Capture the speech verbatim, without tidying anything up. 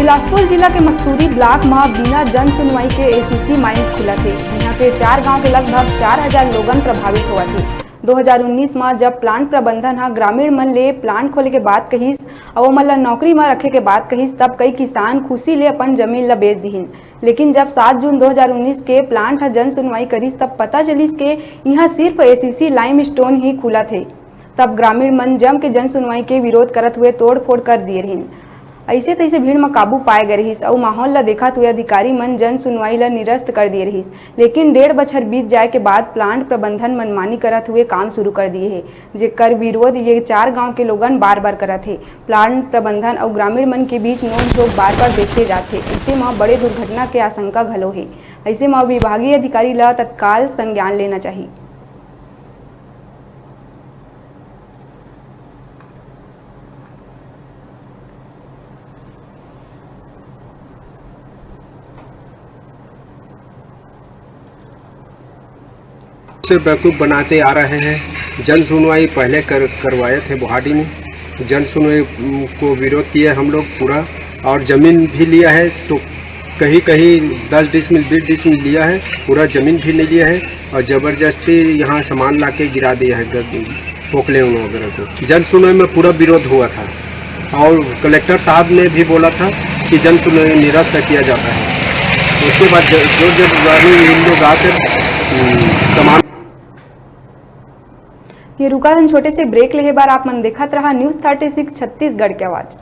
बिलासपुर जिला के मस्तूरी ब्लॉक म बिना जन सुनवाई के एसीसी माइंस खुलत हे, जिहां के चार गांव के लगभग चार हजार लोगन प्रभावित होवत हे। दो हज़ार उन्नीस म जब प्लांट प्रबंधन ह ग्रामीण मन ले प्लांट खोले के बात कहिस अउ ओमन ल नौकरी म रखे के बात कहिस, तब कई किसान खुशी ले अपन जमीन ल बेच दिहिन। लेकिन जब सात जून दो हज़ार उन्नीस के प्लांट ह जन सुनवाई करिस, तब पता चलिस के इहां सिर्फ एसीसी लाइमस्टोन ही खुलत हे। तब ग्रामीण मन जम के जन सुनवाई के विरोध करत हुए तोड़फोड़ कर दिए रहिन। ऐसे तैसे भीड़ म काबू पाए गए रहिस अउ माहौल ल देखत हुए अधिकारी मन जन सुनवाई ल निरस्त कर दिए रहिस। लेकिन डेढ़ बछर बीत जाए के बाद प्लांट प्रबंधन मनमानी करत हुए काम शुरू कर दिए हे, जेकर विरोध ये चार गांव के लोगन बार बार करत हे। प्लांट प्रबंधन अउ ग्रामीण मन के बीच नोकझोंक बार बार देखे जात हे। ऐसे म बड़े दुर्घटना के आशंका घलो हे। ऐसे म विभागीय अधिकारी ल तत्काल संज्ञान लेना चाहिए। से बेवकूफ़ बनाते आ रहे हैं। जन सुनवाई पहले कर करवाए थे बोहाडी में, जन सुनवाई को विरोध किए हम लोग पूरा, और ज़मीन भी लिया है तो कहीं कहीं दस डिसमिल बीस डिसमिल लिया है, पूरा ज़मीन भी नहीं लिया है और ज़बरदस्ती यहाँ सामान ला के गिरा दिया है। पोकलेन वगैरह को जन सुनवाई में पूरा विरोध हुआ था और कलेक्टर साहब ने भी बोला था कि जन सुनवाई निरस्त किया जाता है। उसके बाद जोर जबरदस्ती इन लोग आकर सामान ये रुका हन छोटे से ब्रेक लेहे बार आप मन देखत रहा न्यूज थर्टी सिक्स छत्तीसगढ़ के आवाज।